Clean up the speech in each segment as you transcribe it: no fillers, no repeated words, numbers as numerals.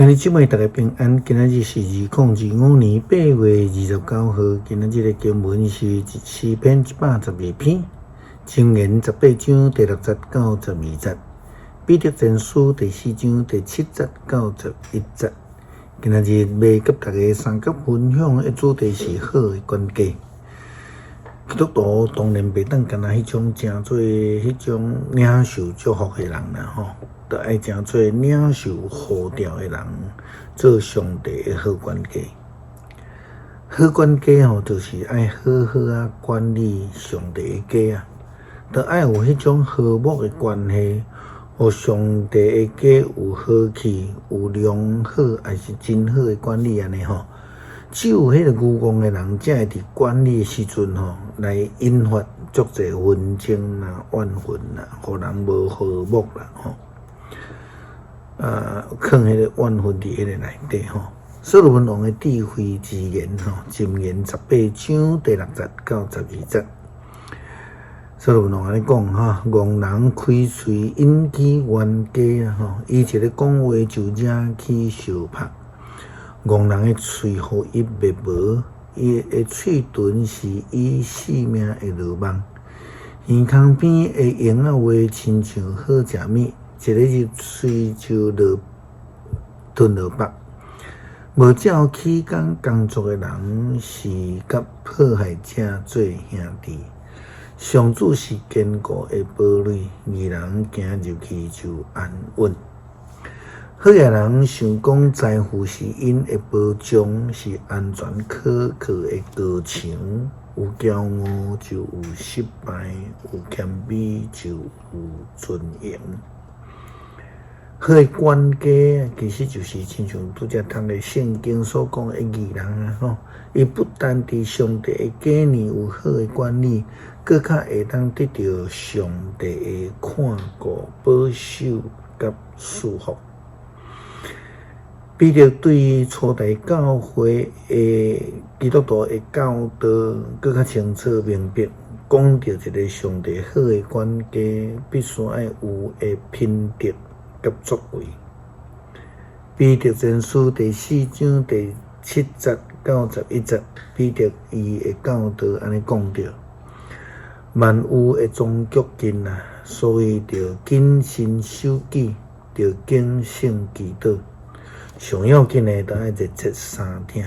兄弟姊妹，大家平安。今仔日是2025年8月29號。今仔日的經文是詩篇112篇，箴言18章第6節到12節，彼得前書第四章第七節到11節。今仔日欲佮大家相佮分享的主題是好的管家。基督徒當然袂當干焦彼種成做彼種領受祝福的人啦，吼，著愛成做領受呼召的人，做上帝的好管家。好管家吼，就是愛好好仔管理上帝的家啊，著愛有彼種和睦的關係，予上帝的家有和氣、有良好，抑是真好的管理按呢吼。只有彼個愚戇的人，才會佇管理的時陣吼，來引發足濟紛爭啦、怨恨啦，予人無和睦啦吼。啊，囥彼個怨恨佇彼個內底吼。所羅門王的智慧之言吼，箴言18章第6節到12節。所羅門王按呢講吼，戇人開喙引起冤家啊吼，伊一个講話就惹起相拍。戇人的喙予伊滅無，伊的喙唇是伊性命的羅網。耳空邊的閒仔話，親像好食物，一个入喙就落吞落腹。無照起工工作的人，是佮迫害者做兄弟。上主是堅固的堡壘，義人行入去就安穩。好額人想講財富是𪜶的保障，是安全可靠的高牆。有驕傲就有失敗，有謙卑就有尊榮。好的管家其實就是親像拄才讀的聖經所講的義人啊吼，伊不但佇上帝的家裡有好的管理，閣較會當得著上帝的看顧、保守佮賜福。彼得對初代教會的基督徒的教導，閣較清楚明白，講著一个上帝好的管家必須愛有的品德佮作為。彼得前書第四章第七節到11節，彼得伊的教導按呢講著：萬有的終局近啊，所以著謹慎守己，著警醒祈禱。上要緊的，著愛熱切三疼，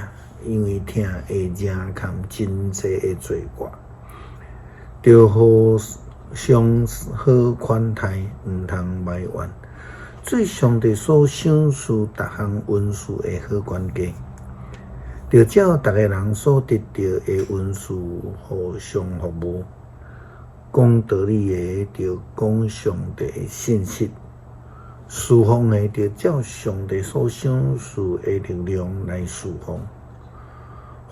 因為疼會惹崁真濟的罪過。著互相好款待，毋通埋怨。做上帝所賞賜逐項恩賜的好管家，著照逐个人所得著的恩賜互相服務。講道理的，著講上帝的信實。侍奉的，著照上帝所賞賜的力量來侍奉，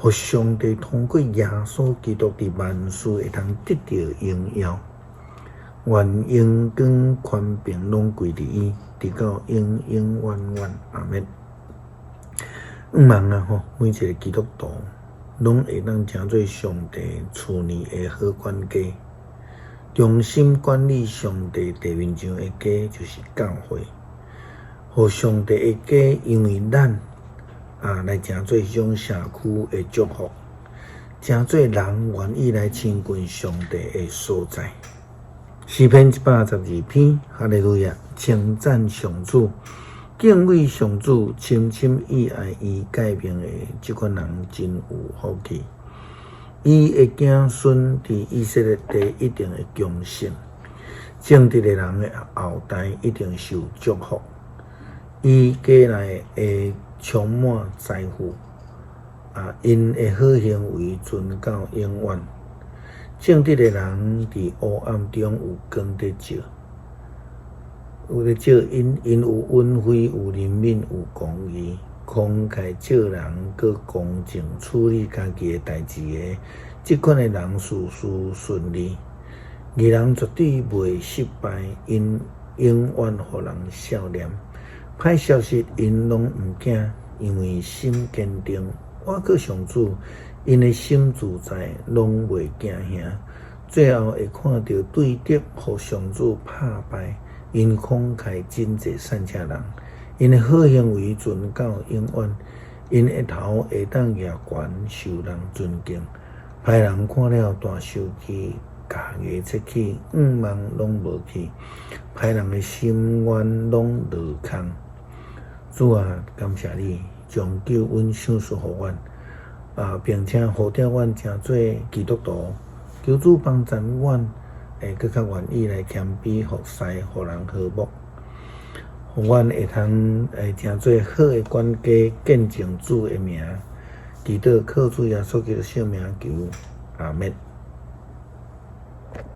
予上帝通過耶穌基督佇萬事會通得著榮耀。願榮光權柄攏歸佇伊，直到永永遠遠。阿們。向望啊吼，每一个基督徒攏會當成做上帝厝內的好管家。忠心管理上帝地面上的家，就是教會。予上帝的家，因為咱啊來成做這種社區的祝福，成做人願意來親近上帝的所在。詩篇112篇，哈利路亞，稱讚上主，敬畏上主，深深意愛伊誡命的這款人真有福氣。伊的子孫佇以色列地一定會強盛，正直的人的後代一定受祝福。伊家內會充滿財富，啊，𪜶的好行為存到永遠。正直的人佇黑暗中有光佇照，有咧照𪜶，𪜶有恩惠，有憐憫，有公義。慷慨借人，閣公正處理家己的代誌的，這款的人事事順利。義人絕對袂失敗，𪜶永遠予人笑臉。歹消息𪜶攏毋驚，因為心堅定。倚靠上主，𪜶的心自在，攏袂驚嚇。最後會看著對敵予上主拍敗，𪜶慷慨賑濟散赤人。𪜶的好行為傳到永遠，𪜶的頭會當舉懸，受人尊敬。歹人看了大受氣，咬牙切齒，願望攏無去，歹人的心願攏落空。主啊，感謝你將救恩賞賜予阮，啊，並且呼召阮成做基督徒。求主幫贊阮，會閣較願意來謙卑服侍，予人和睦，予阮會通會成做好的管家，見證主的名。祈禱靠主耶穌基督聖名求，阿們。